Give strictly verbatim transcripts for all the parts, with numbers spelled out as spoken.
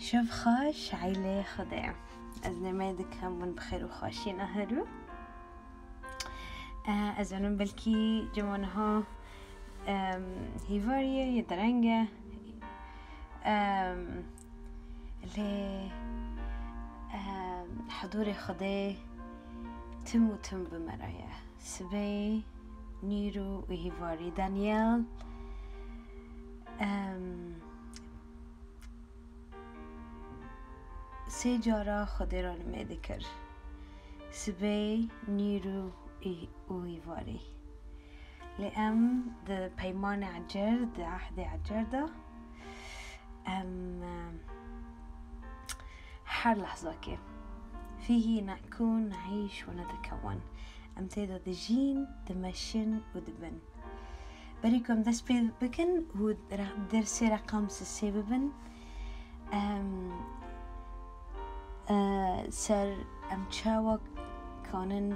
Şev xweş, aîleyê Xwedê. Ez nêmeyê dikim hûn bi xêr û xweşî ne herû. Eh, ez zanim belkî cem niha, em, hîvarî ye, yê dereng e. Em, lê, em, hidûrê Xwedê tim û tim bi me re ye. Sibê, nîrû û hîvarî. Daniel, em, sê cara Xwedê re nimê dikir. Sibê, nîrû û hî-, û hîvarî. Lê em di peymanê ecer, di ehdê ecer de, em, em, her lehzakê. فيه نأكل ونعيش ونتكون. Em tê de dijîn, dimeşin û dibin. Berî ku em dest pê bikin û re-, dersê reqam sisê bibin, em, e, ser em çawa kanin,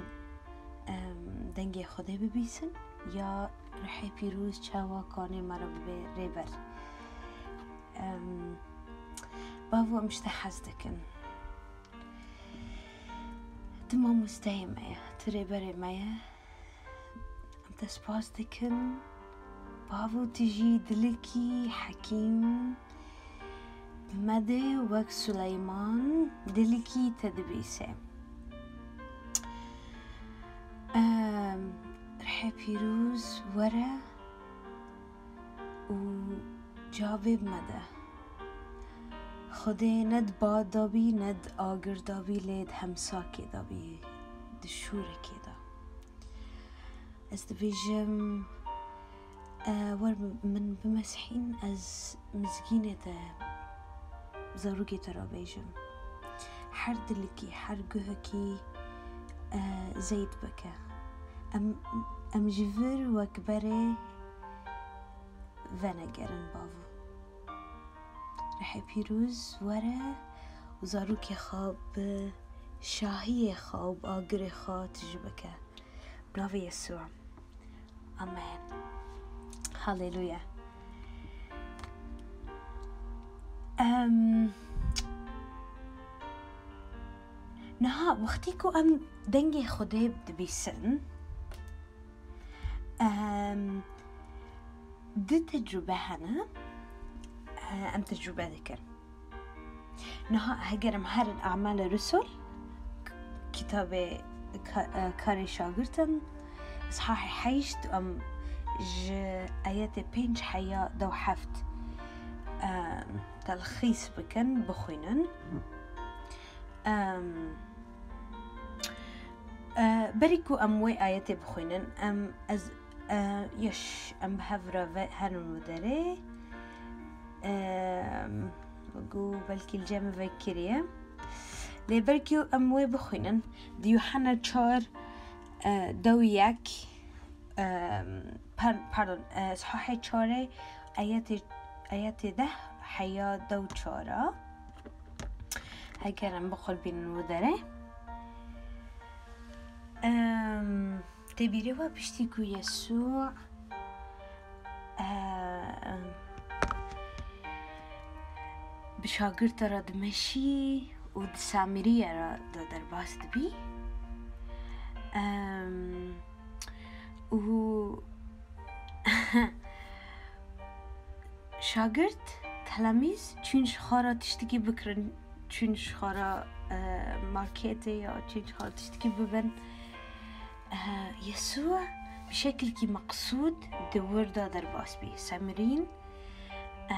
em, dengê Xwedê bibîsin ya Ruhê Pîroz çawa kanê me re bibe rêber. Em, bavo em ji te hez dikin. Tu mamosteyê me ye, tu rêberê me ye. Em te spas dikin. Bavo tu jî dilikî hekîm bi me de wek Suleyman dilikî te dibîse. Em, Ruhê Pîroz were û cavê bi me de. Xwedê ne di ba de bî, ne di agir de bî, lê di hemsakê de bî, di şûrekê de. Ez dibêjim, e, wer min bimesihîn, ez mizgînê te, zarokê te re bêjim. Her dilikî, her guhekî, e, zeyt bike. Em, em ji vir wek berê venegerin, bavo. Ruhê Pîroz were û zarokê xwe bi şahiyê xwe û bi agirê xwe tijî bike. Bi navê Yesû. Amen. Haleluya. Em, niha wextî ku em dengê Xwedê dibîsin, em, du tecrûbe hene, e, em tecrûbe dikin. Niha heger em herin Amal Rusul, k-, kitabê ka-, e, karê şagirtin, îshahê heşt, em ji ayetê pênc heya dew heft, e, telxîs bikin, bixwînin. Em, e, berî ku em wê ayetê bixwînin, em, ez, e, yeş, em bi hev re ve-, herin û derê. Em, got belkî li cem vekiriye. Lê belkî em wê bixwînin. Di Yuhanna çar, e, dew yek, em, par-, pardon, e, îshahê çarê, ayetê, ayetê deh heya dew çar a. Heger em biqulbînin û derê. Em, tê bîrê we piştî ku Yesû, em, bi şagirta re dimeşî û di Samiriye re de derbas dibî. Em, û şagirt, telemîz çûn ji xwe re tiştekî bikirin, çûn ji xwe re, e, marketê ya çûn ji xwe re tiştekî bibin. E, Yesû bi şekilkî meqsûd di wir de derbas bî. Semirîn, e,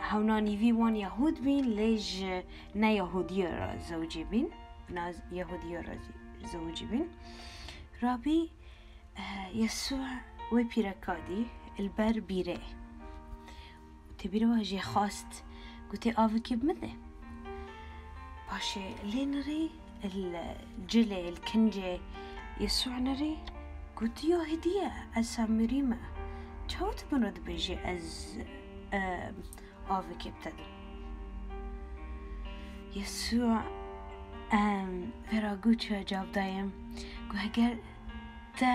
hewna nîvî wan Yahûd bîn, lê ji ne Yahûdiya re zewicî bîn, ne Yahûdiya re zewicî bîn. Rabî, e, Yesû wê pîreka dî li ber bîrê. Tê bîrê we jê xwest, gotê, "Avekê bi min de." Paşê lê nirî, li cilê, li kincê Yesû nirî, gotî, "Ya hediye, ez Samirî me. Çawa tu min re dibêjî ez, e, avekê bi te dim?" Yesû, em, vê re got, çi cewab daye? Got, heger te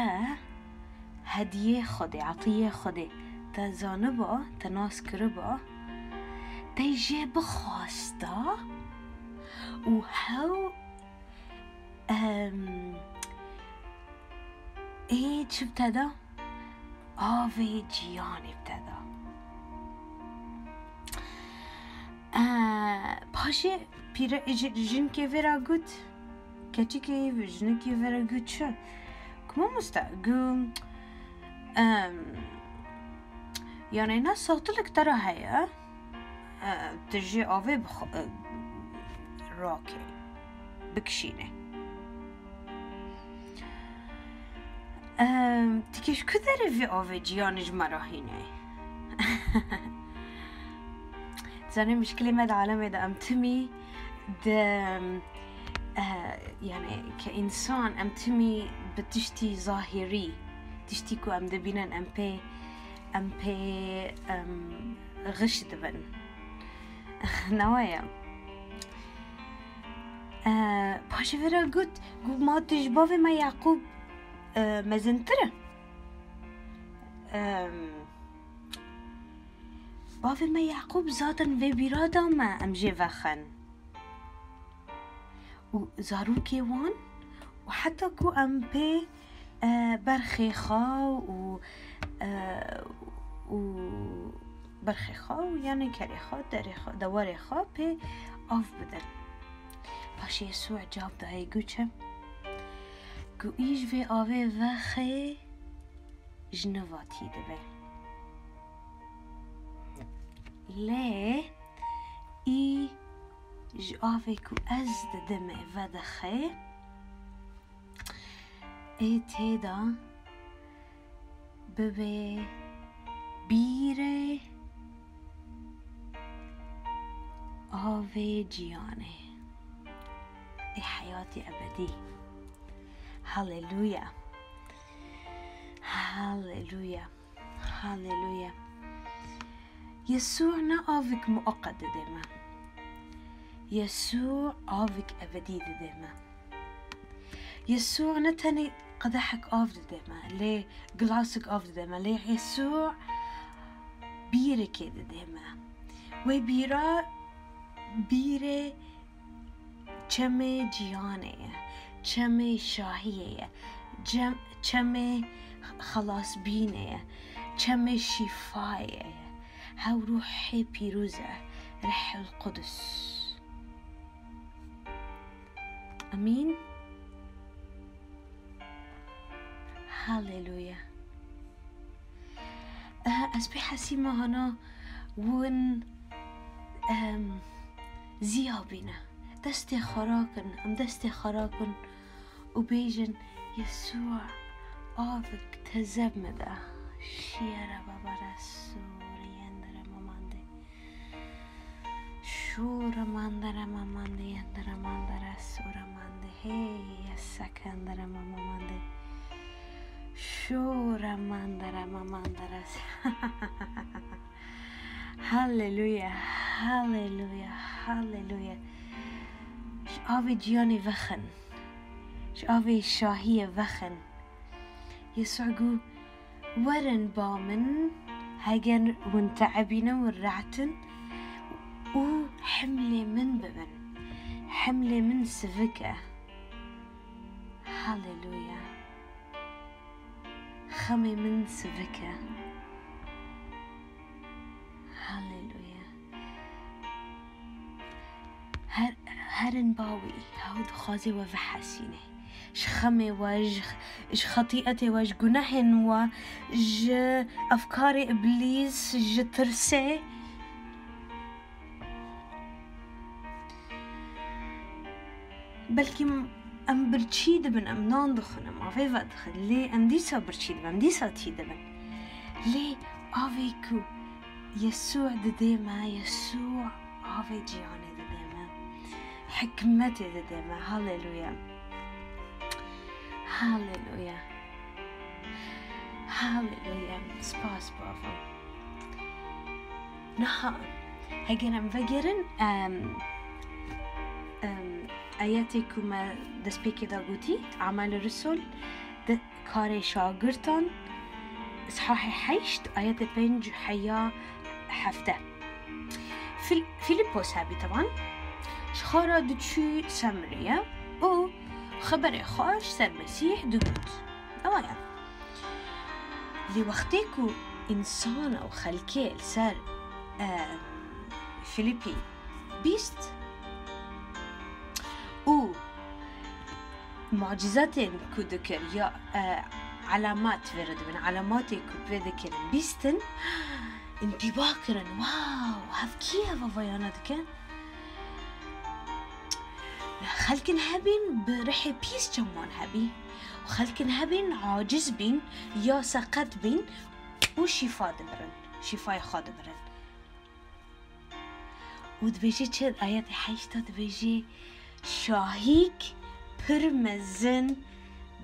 hediyê Xwedê, etiyê Xwedê te zaniba, te nas kiriba, te jê bixwasta û hew, em, ê çi bi te da? Avê ciyanê bi te da. E, paşê pîre-, ji-, jinkê vê ra got, keçikê, jinikê vê ra got çi? Ku mamoste, gu, em, yanê ne saxtilik te ra heye, e, tu jê avê bixwe-, e, rakê, bikişînê. Em, tu kê ji ku derê vê avê ciyanê ji me re hînê? Zanî, mişkilê me di alemê de em timî di, eh, yani ke însan em timî bi tiştî zahîrî, tiştî ku em dibînin em pê, em pê, em, xiş dibin. Newa ye. Eh, paşê vê re got, got, ma tu ji bavê me Yaqûb, eh, mezintir e? Em, bavê me Yaqûb zaten vê bîra da me, em jê vexin. Û zarokê wan û heta ku em pê, e, berxê xwe û, e, û berxê xwe û yanê kerê xwe, derê xwe, dewarê xwe pê av bidin. Paşê Yesû cewab dayê, got çi? Got, î ji vê avê vexê ji nû ve tî dibe. Lê î ji avê ku ez didimê vedixe, ê tê de bibe bîrê avê ciyanê, ê heyatê ebedî. Haleluya. Haleluya. Haleluya. Yesû ne avik muqet dide me. Yesû avik ebedî dide me. Yesû ne tenê qedehek av dide me, lê gilasik av dide me, lê Yesû bîrekê dide me. Wê bîra bîrê çemê ciyanê ye, çemê şahiyê ye, cem-, çemê xelasbînê ye, çemê şîfayê ye. Hew ruhê pîroz e, Rihul Qudus. Amîn. Haleluya. Eh, ez pê hesî me hana win, em, ziya bîne. Destê xwe rakin, em destê xwe rakin û bêjin, Yesû, avik teze bi me de. Şiyere babare sûriyendere mamande. Şûre mandere mamande yendere mandere sûre mande. Hey, yesek endere mama mande. Şûre mandere mamandere. Haleluya, haleluya, haleluya. Ji avê ciyanê vexin. Ji avê şahiyê vexin. Yesû got, werin ba min, heger hûn teibî ne, hûn rehet in û himlê min bibin. Himlê min sivik e. Haleluya. Xemê min sivik e. Haleluya. Her, herin ba wî, hew dixwaze we vehesîne. Ji xemê we, ji, ji xetîetê we, ji gunehên we, ji efkarê îblîs, ji tirsê. Belkî em birçî dibin, em nan dixwin, em avê vedixin, lê em dîsa birçî dibin, em dîsa tî dibin. Lê avê ku Yesû didê me, Yesû avê ciyanê didê me, hikmetê didê me. Haleluya. Haleluya. Haleluya. Spas bavim. Niha, heger em vegerin, em, em, ayetê ku me destpêkê de gotî, Amel Rusul, de, karê şagirtan, sihahê heşt, ayetê pênc heya hefte. Fil-, Filipos hebî teban, ji xwe re diçû Samiriye û xeberê xweş ser Mesîh digot. Ewa ye. Lê wextê ku însan û xelkê li ser, e, Filipî bîst û mucîzatên ku dikir ya, e, alamat vê re dibin, alamatê ku pê dikirin bîstin, întîba kirin, wow, hev kî ev vayana dikin? Xelkin hebîn bi rihê pîs çawan hebî û xelkin hebîn aciz bîn ya seqet bîn û şîfa dibirin, şîfayê xwe dibirin. Û dibêje çi? Ayetê heşta dibêje, şahîk pir mezin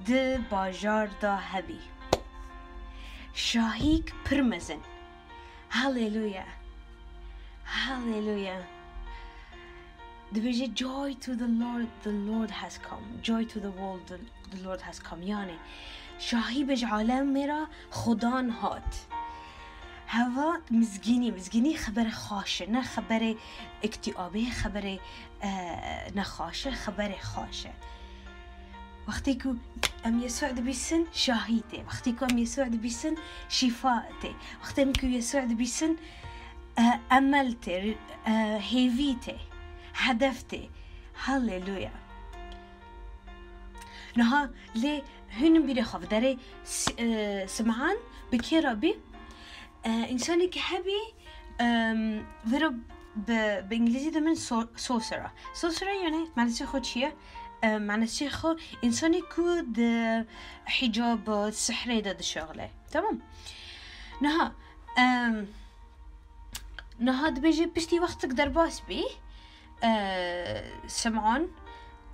di bajar de hebî. Şahîk pir mezin. Haleluya. Haleluya. Dibêje, "Joy to the Lord, the Lord has come. Joy to the world, the, the Lord has come." Yani, şahî be ji alemê re Xudan hat. Heva mizgînî, mizgînî xeberê xaş e, ne xeberê îktîabê, xeberê, e, nexaş e, xeberê xaş e. Wextê ku em Yesû dibîsin, şahî tê. Wextê ku em Yesû dibîsin, şîfa tê. Wextê ku Yesû dibîsin, e, emel tê, e, hêvî tê, hedef tê. Haleluya. Niha lê hûn bîrê xwe bi derê S-, e, Sim'an bi kê re bî? E, însanekî hebî, em, vêro bi, bi îngilîzî dimin so-, sorcerer. Sorcerer yani manasê xwe çi ye? E, manasê xwe însanê ku di hicab, sihrê de dişaxile. Tamam. Niha, em, niha dibêje piştî wextek derbas bî, e, Sim'an,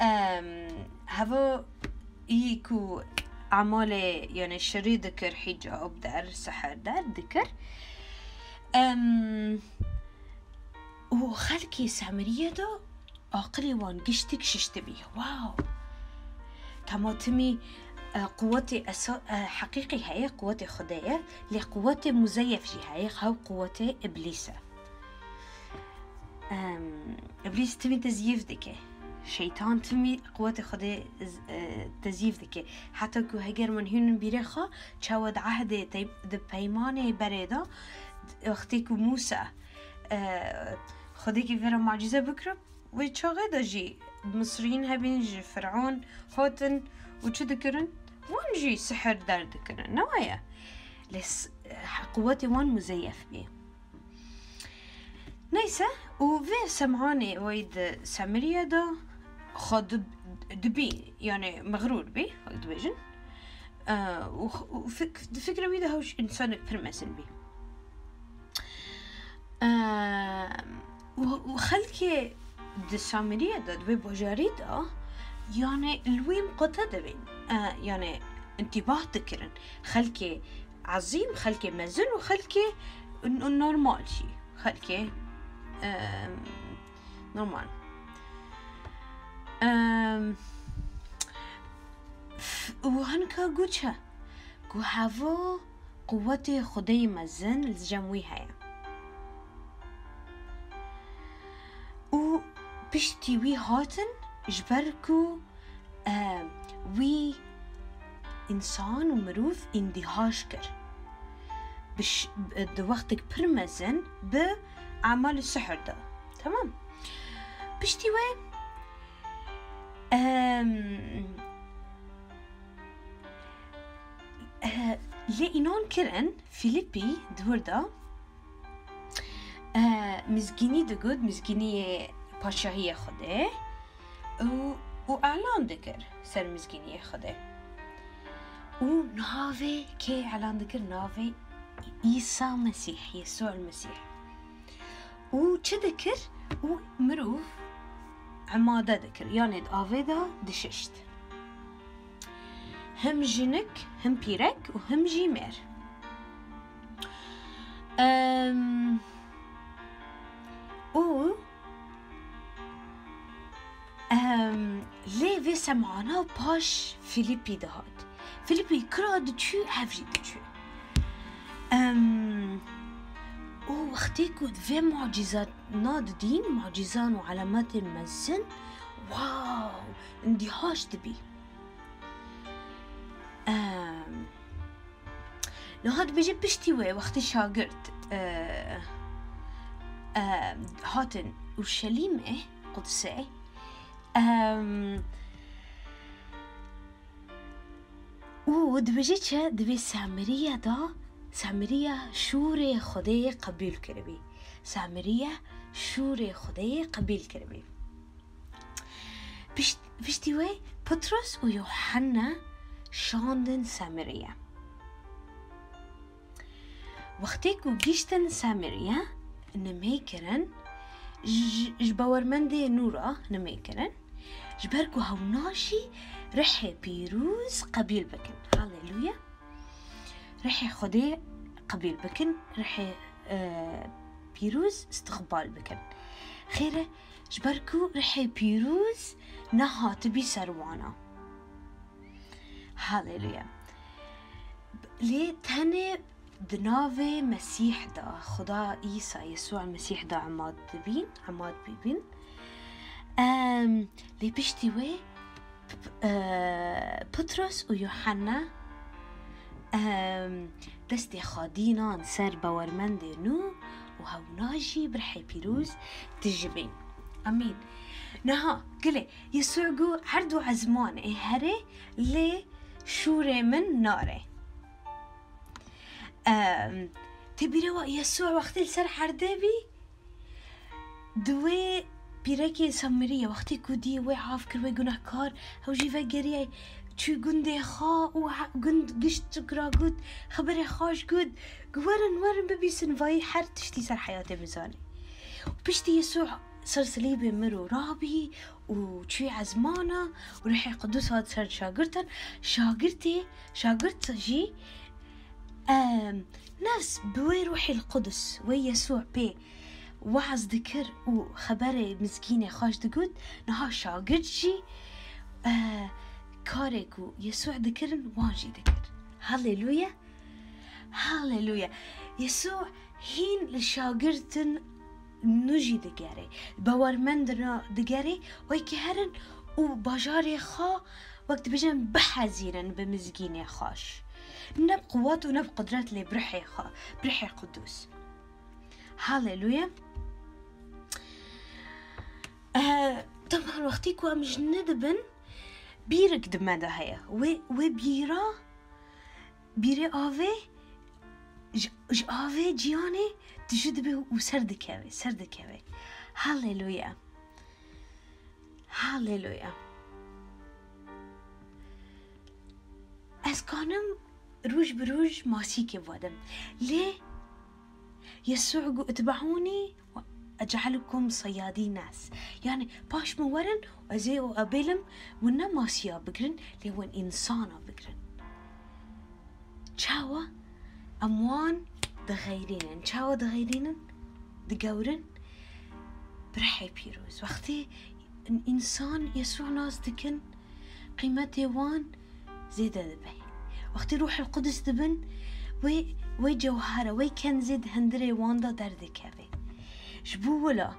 em, heva î ku emalê, yani şerî dikir, hicab der, sihr der dikir. Em, û xelkê Samiriye de aqilê wan giştik şiştibî. Wow! Tematimî, e, quwetê esa-, e, heqîqî heye, quwetê Xwedê ye, lê quwetê muzeyef jî heye, hew quwetê Îblîs e. Em, Îblîs timî tezyîf dike. Şeytan timî quwetê Xwedê z-, e, tezyîf dike. Heta ku heger min hûn bîrê xwe çawa di ehdê tey-, di peymanê berê de, wextê ku Mûsa, e, Xwedêkî vê re mucîze bikirib, wê çaxê de jî Misrîn hebîn ji Fir'on hatin û çi dikirin? Wan jî sihir derdikirin, ne waya? Lê s-, quwetê wan muzeyef bî. Neyse, û vê Sem'anê wê di Semiriye de xwe di-, dibî, yani mexrûr bî, wek dibêjin. E, û x-, û fik-, di fikra wî de hew ji însanek pir mezin bî. E, û, û xelkê di Samiriye de, di wê bajarî de, yani li wî miqate dibîn. E, yani întîbah dikirin. Xelkê ezîm, xelkê mezin û xelkê n-, normal jî. Xelkê, em, normal. Em, f-, û hinka got çi? Got heva quwetê Xwedê mezin li cem wî heye. Û piştî wî hatin, ji ber ku e, wî însan û mirov îndîhaj kir. Bi ş-, di wextek pir mezin bi emal û sihir de. Tamam. Piştî wê, em, e, lê înan kirin Fîlîpî di wir de, e, mizgînî digot, mizgîniyê paşahiyê Xwedê. û, û elan dikir ser mizgîniyê Xwedê. Û navê kê elan dikir? Navê Îsa Mesîh, Yesû el Mesîh. Û çi dikir? Û mirov emade dikir, yanê di avê de dişişt. Him jinik, him pîrek û him jî mêr. Em, û Em, lê vê semana paş Fîlîpî dihat. Fîlîpî kira diçû, hev jî diçû. Em, û Wextê ku vê mucîzana didîn, mucîzan û elemetên mezin, wow, îndîhaş dibî. Em, niha dibêje piştî wê wextê şagirt, e, e, hatin Urşelîmê, Qudsê, em, û dibêje çi? Dibê Samiriye da, Samiriye şûrê Xwedê qebûl kiribî. Samiriye şûrê Xwedê qebîl kiribî. Pişt-, piştî wê Petros û Yuhanna şandin Samiriye. Wextê ku giştin Samiriye, nimê kirin, ji, ji bawermendê nû re nimê kirin, ji ber ku hewna jî rihê pîroz qebîl bikin. Haleluya! Rihê Xwedê qebîl bikin, rihê, e, pîroz istiqbal bikin. Xêr e, ji ber ku rihê pîroz nehatibî ser wana. Haleluya. Lê tenê di navê Mesîh de, Xuda Îsa Yesûa Mesîh de emad dibîn, emad bibîn. Em, lê piştî wê, p-, p-, e, Petros û Yuhanna, em, destê xwe dînan ser bawermendê nû û hewna jî bi rihê pîroz dijibîn. Amîn. Niha, gilê, Yesû got, erd û ezman ê herê, lê şûrê min nare. Em, tê bîra we Yesû wextê li ser erdê bî, di wê pîrekê Samirî ye, wextê ku dî wê av kir, wê gunehkar, ew jî vegeriye, çû gundê xwe û he-, gund gişt ra got, xeberê xwe ji got, got, werin, werin bibîsin, vayî her tiştî ser heyatê min zanî. Û piştî Yesû ser silîbê mir û rabî û çû ezmana û Ruhê Qudus hat ser şagirtan. Şagirtê, şagirt jî, em, nefs bi wê Ruhê Qudus, wê Yesû pê weaz dikir û xeberê mizgînê xweş digot, niha şagirt jî, e, karê ku Yesû dikirin, wan jî dikir. Haleluya! Haleluya! Yesû hîn li şagirtin nû jî digerê, bawermendina digerê, wekî herin û bajarê xwe, wek dibêjin, bihezînin bi mizgînê xweş. Ne bi quwet û ne bi qudret, lê bi rihê xwe, bi rihê qudûs. Haleluya! Eh, taban wextî ku em ji ne dibin, bîrik di me de heye. Wê, wê bîra, bîrê avê, ji, ji avê ciyanê dijî dibe û ser dikeve, ser dikeve. Haleluya. Haleluya. Ez kanim roj bi roj masîkê vedim. Lê Yesû got, "Itba'ûnî ve ec'alkum seyyadî nas." Yani, paş min werin, ez ê û ebêlim, win ne masiya bigirin, lê win însana bigirin. Çawa? Em wan dixeyrînin. Çawa dixeyrînin? Digewrin bi rihê pîroz. Wextê în-, însan Yesû nas dikin, qîmetê wan zêde dibe. Wextê Ruhul Qudus dibin, wê, wê cewhere, wê kenzê di hundirê wan de derdikeve. Ji bo wila,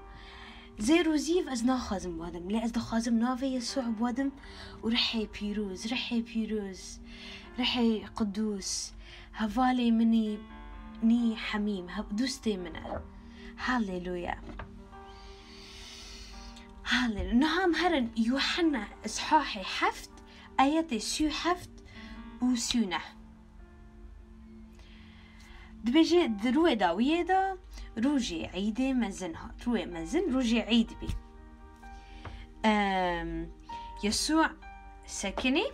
zêr û zîv ez naxwazim wadim, lê ez dixwazim navê Yesû biwadim û Rihê Pîroz, Rihê Pîroz, Rihê Qudûs, hevalê min î nî hemîm, hev-, dûstê min e. Haleluya. Haleluya. Niha em herin Yuhanna îshahê heft, ayetê sî û heft û sî û neh. Dibêje, di rûyê dawiyê de rojê Eîdê mezin hat. Rûyê mezin rojê Eîd bî. Em, Yesû sekinî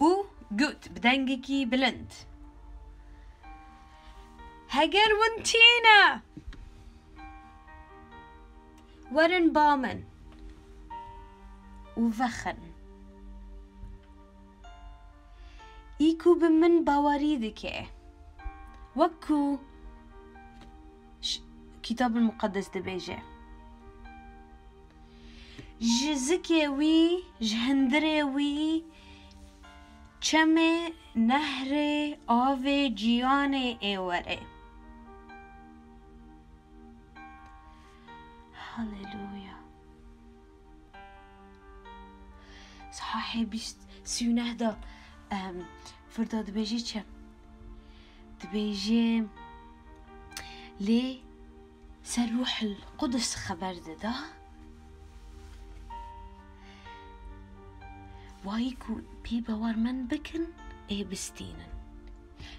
û got bi dengekî bilind, "Heger win tîne, werin ba min û vexin. Î ku bi min bawerî dike, wek ku ş-, Kitabul Muqeddes dibêje, ji zikê wî, ji hundirê wî çemê nehrê avê ciyanê ê were." Haleluya. Sahahê bîst, sî û neh de, em, vir de dibêje çi? Dibêje, lê ser Ruhul Qudus xeber dida. Wayî ku pê bawermend bikin, ê bistînin.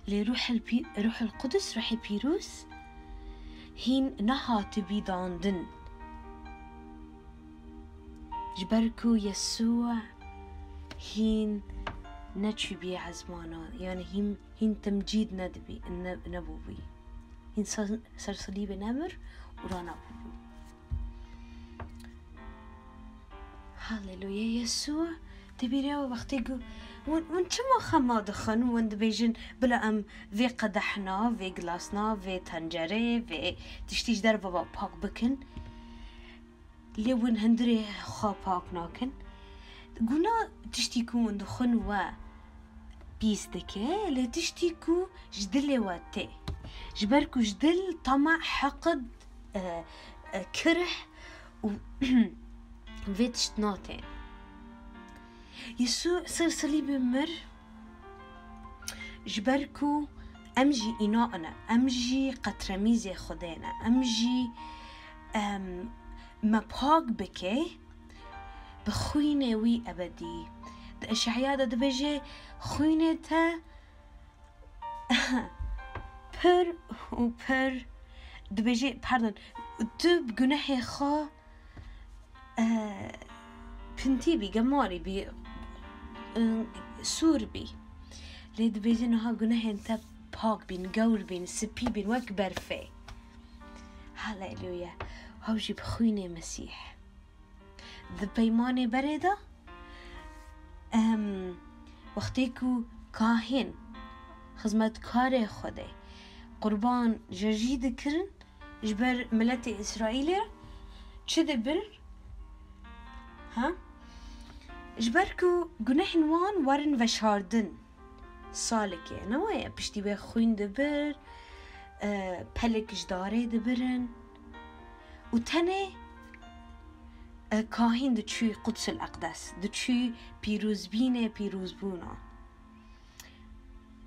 Lê Ruhul Pî-, Ruhul Qudus, Ruhê Pîroz, hîn nehatibî dandin. Ji ber ku Yesû hîn neçûbî ezmana, yani hîn, hîn temcîd nedibî, ne-, nebûbî. Hîn ser, ser silîbê nemir û ranabûbî. Haleluya. Yesû, te bîra wextê ku hûn, hûn çima xema dixin, hûn dibêjin, bila em vê qedehna, vê gilasna, vê tencerê, vê tiştî ji derve ve pak bikin. Lê hûn hundirê xwe pak nakin. Guna tiştî ku hûn dixwin we pîs dike, lê tiştî ku ji dilê we tê. Ji ber ku ji dil tama, heqid, e, e, kirih û vê tiştna tên. Yesû ser silîbê mir, ji ber ku em jî îna ne, em jî qetremîzê Xwedê ne, em jî, em, me pak bike bi xwînê wî ebedî. Di Eşeya de dibêje, xwînê te pir û pir, dibêje, pardon, tu bi gunehê xwe, e, pintî bî, gemarî bî, e, sûr bî. Lê dibêje niha gunehên te pak bîn, gewr bîn, spî bîn, wek berfê. Haleluya. Hew jî bi xwînê Mesîh. Di peymanê berê de, em, wextê ku kahîn, xizmetkarê Xwedê, qurban cejî dikirin, ji ber miletê Îsraîlê çi dibir? Ha? Ji ber ku gunehên wan werin veşardin. Salikê, ne weye? Piştî wê xwîn dibir, e, pelik ji darê dibirin. Û tenê, e, kahîn diçû Qudsul Eqdes, diçû pîrozbînê, pîrozbûna.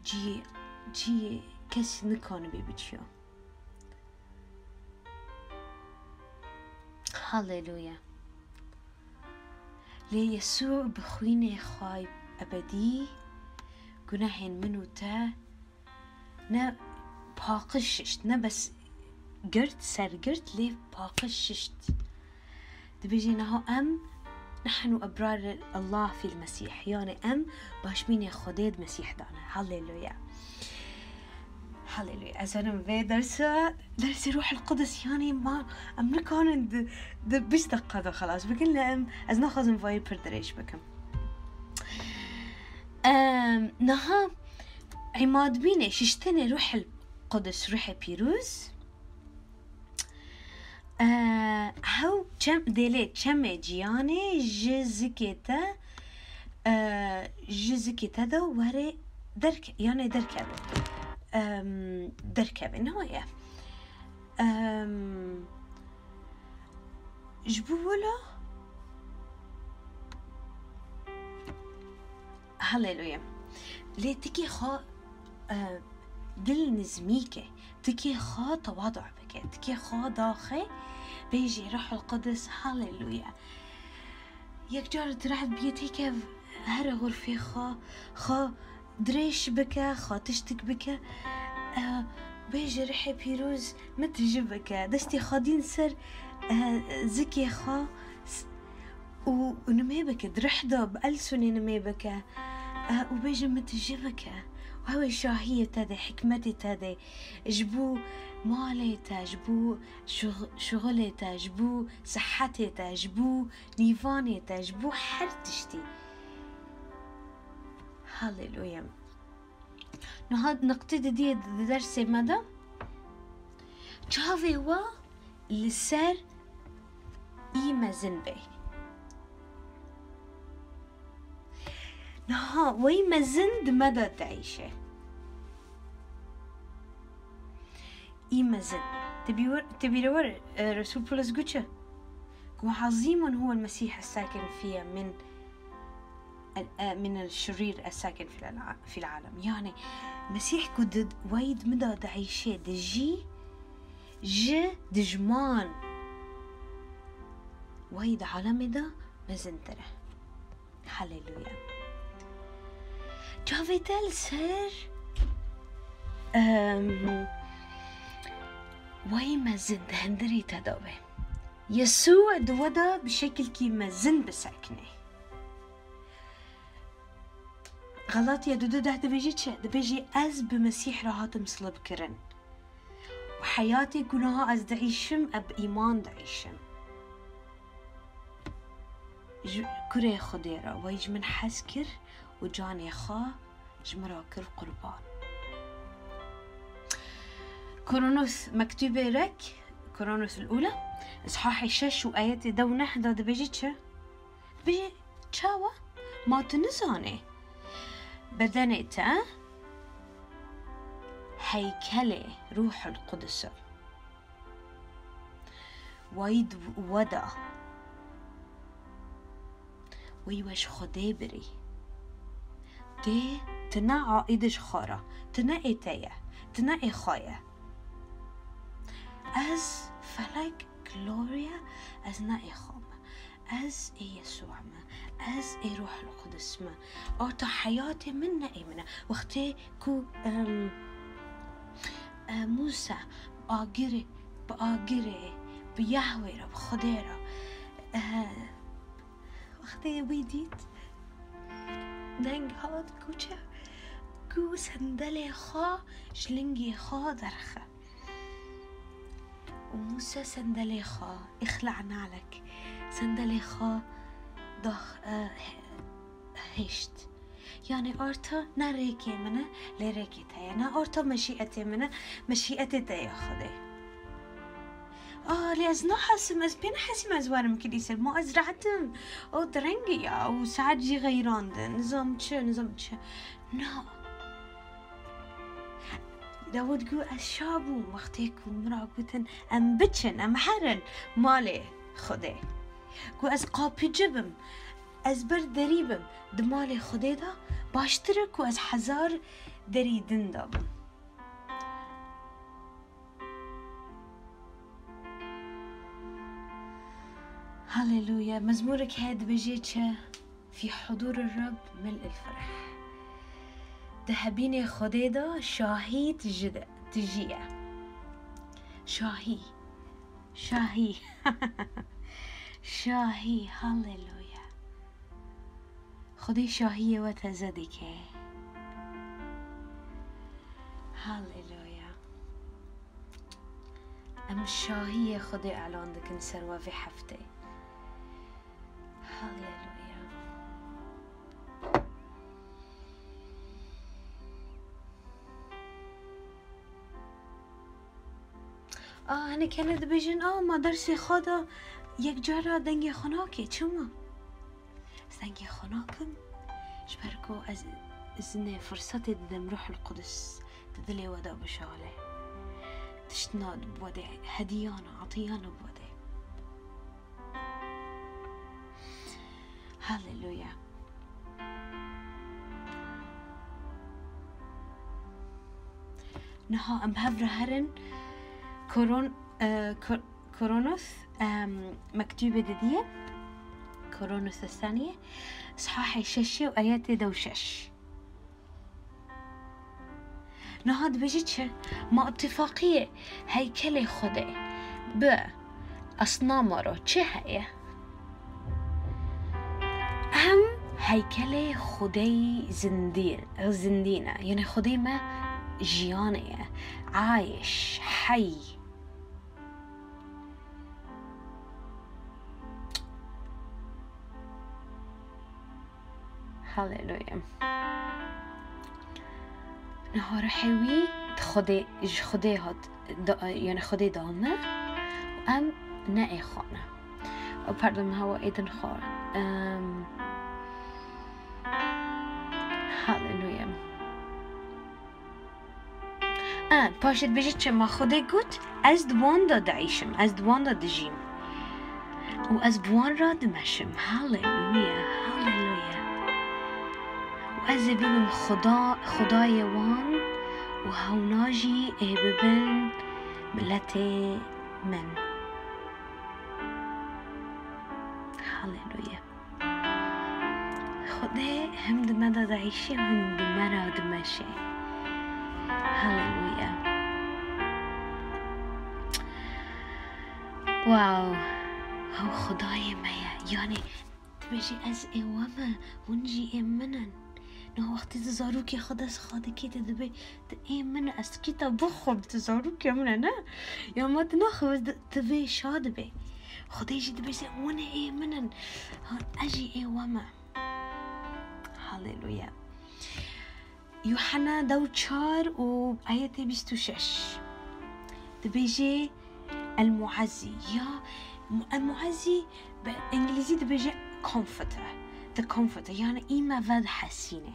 Cihê, cihê kes nikanibê biçiya. Haleluya. Lê Yesû bi xwînê xwe ebedî gunehên min û te ne paqij şişt, ne bes girt, sergirt, lê paqij şişt. Dibêje niha em, "Nehnu ebrar Allah fil Mesîh", yani em başmînê Xwedê di Mesîh de ne. Haleluya. Haleluya. Ez zanim vê dersa, dersê Ruhul Qudus, yani ma em nikarin di, di bîst deqa de xelas bikin, lê em, ez naxwazim vayê pir dirêj bikim. Em, niha îmadbînê, şiştinê Ruhul Qudus, Ruhê Pîroz, e, hew çem, dêlê çemê ciyanê ji zikê te, e, ji zikê te de were derke-, yani derkeve. Em, derkeve, ne weye? Em, ji bo wilo, Haleluya. Lê tikê xwe, e, dil nizmî ke, tikê xwe tewadu bike, tikê xwe daxe, bêjê, Ruhul Qudus, haleluya. Yek car tu rehet biyê têkev, here xurfê xwe, xwe dirêj bike, xwe tiştik bike. E, bêjê, Ruhê Pîroz, min tije bike. Destê xwe dîn ser, e, zikê xwe s-, û, û nimê bike. Di rih de bi elsûnê nimê bike. E, û bêjin, min tije bike. Û ew ê şahiyê te de, hikmetê te de, ji bo malê te, ji bo şux-, şuxulê te, ji bo sihetê te, ji bo nîvanê te, ji bo her tiştî. Haleluya. Niha niqtê didiyê di dersê me de, çavê we li ser î mezin be. Niha weyî mezin di me de dieyşe. Î mezin. Te bîwer-, te bîre were, e, Resul Pulus got çi? وعظيم هو المسيح الساكن في من ال-، آه، من الشرير الساكن في الع-، في العالم. Yani, Mesîh ku di, wayî di min de dieyşê, dijî, ji dijman wayî di alemê de mezintir e. Haleluya. Çavê te li ser, em, wayî mezin di hundirê te de be. Yesû di we de bi şekilkî mezin bisekine. Galatya du du deh dibêje çi? Dibêje, "Ez bi Mesîh re hatim silibkirin. Û heyatê ku niha ez diîşim, ez bi îman diîşim." Ji kurê Xwedê re, wayî ji min hez kir û canê xwe ji min re kir qurban. Korintos mektûbê rek, Korintos el-Ula, îshahê şeş û ayetê deh û neh de dibêje çi? Dibêje, çawa? Ma tu nizanê bedenê te heykelê Ruhul Qudus e? Wayî di we de. Wayî we ji Xwedê birî. Tê, tu ne aîd ji xwe re. Tu ne ê te ye. Tu ne ê xwe ye. Ez felek, Gloria, ez ne ê xwe me. Ez ê Yesû me. Ez ê Ruhul Qudus me. Orta heyatê min ne ê min e. Wextê ku, em, e, Mûsa agirê, bi agirê, bi Yahweh re, bi Xwedê re, e, wextê wî dît, deng hat, ku çi? Ku sendelê xwe ji lingê xwe derxe. Û Mûsa sendelê xwe, اخلع نعلك, sendelê xwe dax-, e, he-, hêşt. Yani orta ne rêkê min e, lê rêkê te ye. Ne orta meşîetê min e, meşîetê te ye Xwedê. A, lê ez nahesim, ez pê nehesîm ez werim kilîse. Ma ez rehet im. O derengî ya, û saet jî xeyrandin. Nizam çi, nizam çi. Na. Dawid got, ez şa bûm wextê ku min re gotin, em biçin, em herin malê Xwedê. Got, ez qapîci bim, ez ber derî bim di malê Xwedê de, baştir e ku ez hezar derî din de bim. Haleluya. Mezmûrek heye dibêje çi? في حضور الرب ملء الفرح. Di hebînê Xwedê de şahî tiji de, tijî ye. Şahî. Şahî. Şahî. Haleluya. Xwedê şahiyê we teze dike. Haleluya. Em şahiyê Xwedê elan dikin ser we vê heftê. Haleluya. A, hinek hene dibêjin, a, ma dersê xwe de yek cara dengê xwe nake, çima? Ez dengê xwe nakim, ji ber ku ez, ez nê firsetê didim Ruhul Qudus di dilê we de bişale. Tiştna bi we de, hediyana, atiyana bi we de. Haleluya. Niha em hev re herin Koron-, e, Kor-, Koronos, em, mektûbê didiye. Koronos Eseniyê, sihahê şeşê û ayetê de û şeş. Niha dibêje çi? Ma îtîfaqiyê heykelê Xwedê bi esnama re çi heye? Em heykelê Xwedêyî zindî-, zindî ne. Yanî Xwedê me jiyanê ye. Ayş, hey. Haleluya. Niha ruhê wî di Xwedê, ji Xwedê hat, da, yani Xwedê da me, em ne ê xwe ne. O, pardon, me hewa êdin xwe. Em, haleluya. E, paşê dibêje çi? Ma Xwedê got, ez di wan de diîşim, ez di wan de dijîm. û ez bi wan re dimeşim. Haleluya, haleluya. Û ez ê bibim Xuda, Xudayê wan û hewna jî ê bibin miletê min. Haleluya. Xwedê him di me de diêşe, him bi me re dimeşe. Haleluya. Wow. Ew Xwedayê me ye. Yanî, dibêjî, ez ê we me, hûn jî ê min in. Niha wextê tu zarokê xwe dest xwe dikî, tu dibê, tu ê min e, ez kî te bixwim, tu zarokê min e, ne? Ya ma tu naxwe, tu vê şa dibê. Xwedê jî dibêje, hûn ê min in. Ha, ez jî ê we me. Haleluya. Yuhanna dew çar û ayetê bîst û şeş. Dibêje, El Muazzi. Ya, mu-, El Muazzi bi îngilîzî dibêje comforter. The comforter. Yani î me vedihesîne.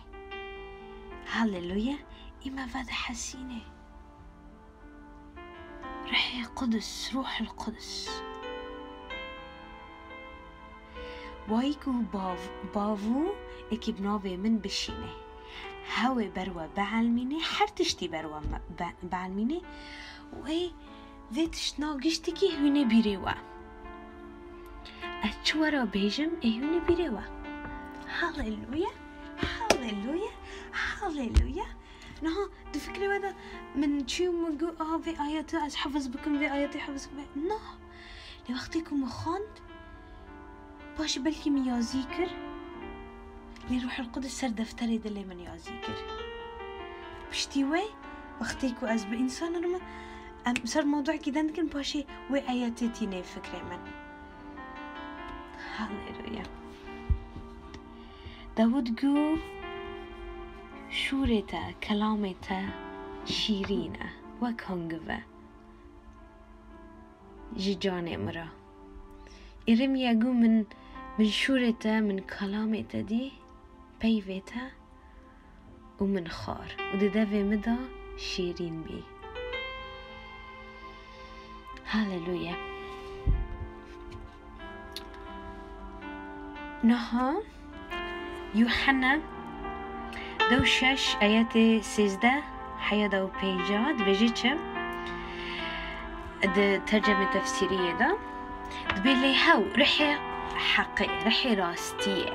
Haleluya. Î me vedihesîne. Ruhê Qudus, Ruhul Qudus. Wayî ku bav-, bavû êkî bi navê min bişîne. Hewê ber we bielmîne, her tiştî ber we me-, be-, bielmîne û ê vê tiştna giştikî hûnê bîrê we. Ez çi we re bêjim, ê hûnê bîrê we. Haleluya, haleluya, haleluya. Niha di fikrê we de min çi min got, "A, vê ayetê ez hefiz bikim, vê ayetê hefiz bikim." Na. Lê wextê ku min xwend, paşê belkî min yazî kir, lê Ruhul Qudus ser defterê dilê min yazî kir. Piştî wê, wextê ku ez bi însan re me, em ser mewduekî din dikin, paşê wê ayetê tînê fikrê min. Haleluya. Dawud got, "Şûrê te, kelamê te şîrîn e, wek hangiv e ji canê min re." Îrimiya got, "Min, min şûrê te, min kelamê te dî, peyvê te û min xwar û di devê min de şêrîn bî." Haleluya. Niha Yuhanna dew şeş ayetê sêzdeh heya dew pênca dibêje çi? Di tercemê tefsîriyê de dibê lê hew rihê heqê, rihê rastiyê.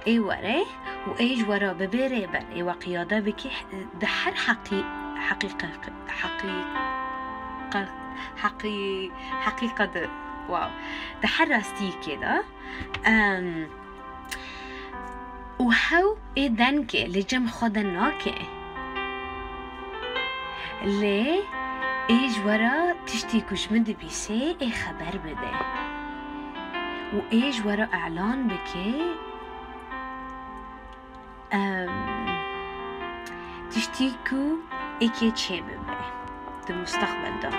Ê were û ê ji we re bibê rêber, ê we qiyade bike di her heqî-, heqîqe-, heqîqe-, heqî-, heqîqe de, wow, di her rastiyekê de, em, û hew ê dengê li cem xwe de nake. Lê ê ji we re tiştî ku ji min dibîsê ê xeber bide. Û ê ji we re elan bike, em, tiştî ku êkê çê bibe di mustaqbel de.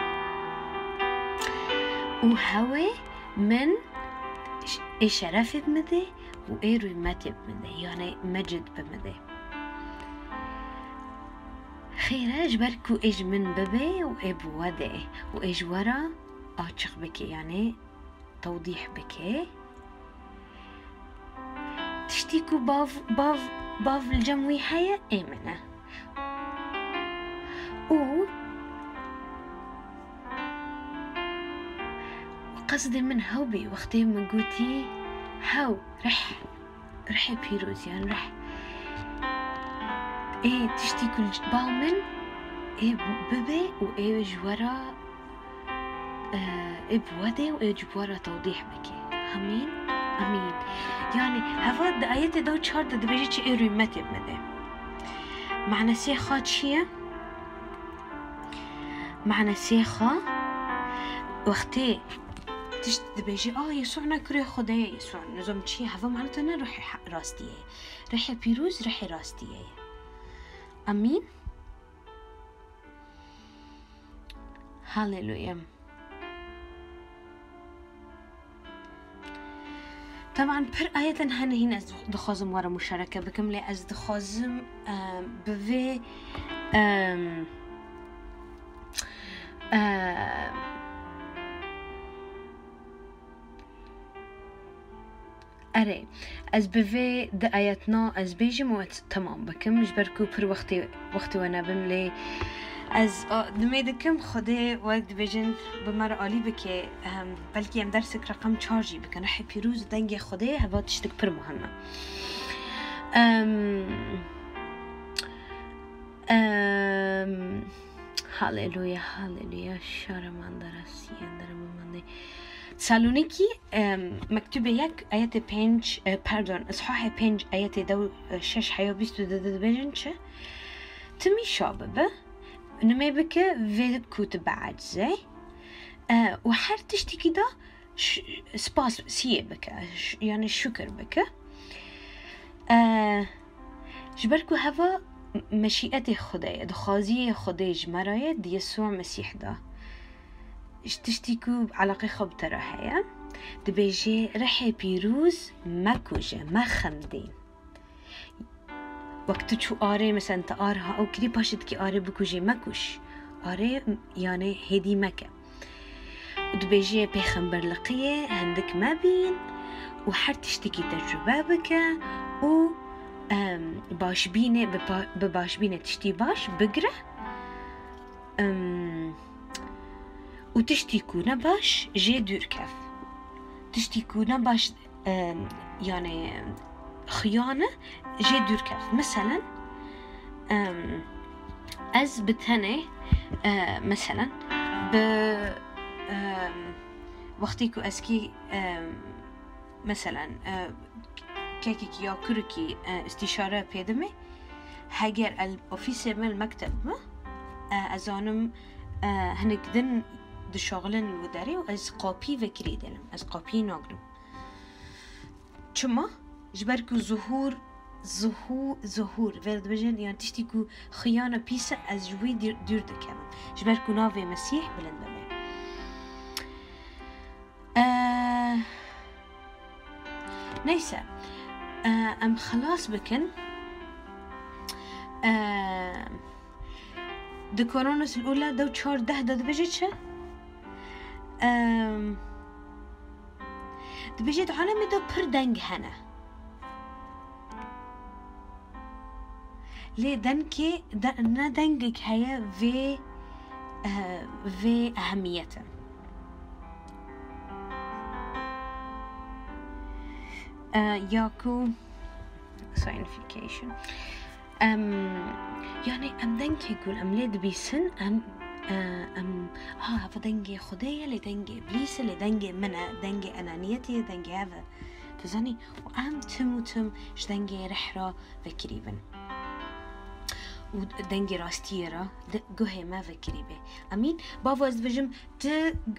Û hew ê min ş-, ê şerefê bi min de û ê rûmetê bi min de, yani mecid bi min de. Xêr e, ji ber ku ê ji min bibe û ê bi we de û ê ji we re açiq bike, yani tewdîh bike. Tiştî ku bav, bav, bav li cem wî heye, ê min e. Û, û qesdê min hew bî, wextê min gotî, hew, rih, rihê pîroz, yan rih. Ê tiştî ku li ba min, ê bibe û ê ji we re, e, ê bi we de û ê ji we re tewdîh bike. Amîn. Amîn. Yani, heva di ayetê de û çar de dibêje çi ê rûmetê min de. Manesê xwe çi ye? Manesê xwe wextê tişt dibêje, "A, Yesû ne kurê Xwedê ye, Yesû nizam çi ye?" Heva maneta ne ruhê he-, rastiyê ye. Ruhê pîroz, ruhê rastiyê ye. Amîn. Haleluya. Teban pir ayeten hene hîn ez dixwazim we re muşareke bikim, lê ez dixwazim, em, bi vê, em, em, Erê, ez bi vê di ayetna ez bêjim û ez temam bikim, ji ber ku pir wextê, wextê we nebim lê ez, a, dimê dikim, Xwedê wek dibêjin bi me re alî bike, em, belkî em dersek reqem çar jî bikin. Rihê pîroz û dengê Xwedê heva tiştek pir muhim e. Em, em, Haleluya, haleluya. Şaramandara siyendara mamande. Saloniki, em, mektubê yek, ayetê pênc, e, pardon, Îshahê pênc, ayetê dew, e, şeş heya bîst û du dibêjin çi? Timî şa bibe, nimê bike vê ku tu biecizê, e, û her tiştekî de ş-, spas siyê bike, ş-, yani şükür bike. E, ji ber ku heva meşîetê Xwedê ye, dixwaziyê Xwedê ji me re ye, di Yesû Mesîh de. Ji tiştî ku eleqê xwe bi te re heye, dibêje, rihê pîroz mekuje, mexemdîn. Wek tu çû arê, mesela te ar ha ew kirî, paşê dikî arê bikujê, mekuş. Arê, yani hêdî meke. Û dibêje pêxemberliqiyê hindik mebîn û her tiştekî tecrube bike û, em, başbînê, bi pa-, bi başbînê tiştî baş bigire. Em, û tiştî ku ne baş jê dûr kev. Tiştî ku ne baş, em, yani xiyane jê dûr kev. Meselen, em, ez bi tenê, e, meselen, bi, em, wextî ku ez kî, em, meselen, e, kekekî ya kurikî, e, îstîşare pê dimê, heger el ofîsê me, el mekteb me, e, ez zanim, e, hinek din dişaxilin li derê û ez qapî vekirî dênim. Ez qapî nagrim. Çima? Ji ber ku zuhûr, zuhû-, zuhûr, vê dibêjin, yan tiştî ku xiyana pîs e, ez ji wî dûr, dûr dikevim. Ji ber ku navê Mesîh bilind bibe. Eee, neyse. Eee, em xelas bikin. Eee, di Korintos el-Ula dew çar deh de dibêje çi? Eee, dibêje di alemê de pir deng hene. Lê dengê, de, ne dengek heye vê, eh, vê ehemiyete. Eh, ya ku signification. Em, yani em dengê ku em lê dibîsin, em, eh, em, ha, heve dengê Xwedê ye, lê dengê Îblîs e, lê dengê min e, dengê enaniyetê ye, dengê ev e. Tu zanî? Û em tim û tim ji dengê rih re vekirî bin. Û dengê rastiyê re di guhê me vekirî be. Emîn. Bavo, ez dibêjim, tu,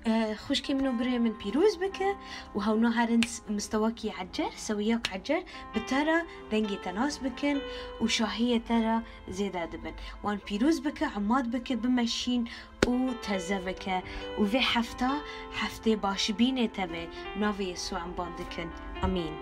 e, xwişkê min û birê min pîroz bike û hewna herin s-, mistewakî ecer, sewiyek ecer, bi te re dengê te nas bikin û şahiyê te re zêde dibin. Wan pîroz bike, emad bike, bimeşîn û teze bike û vê hefta, heftê başbînê te be. Navê Yesû em ban dikin. Amîn.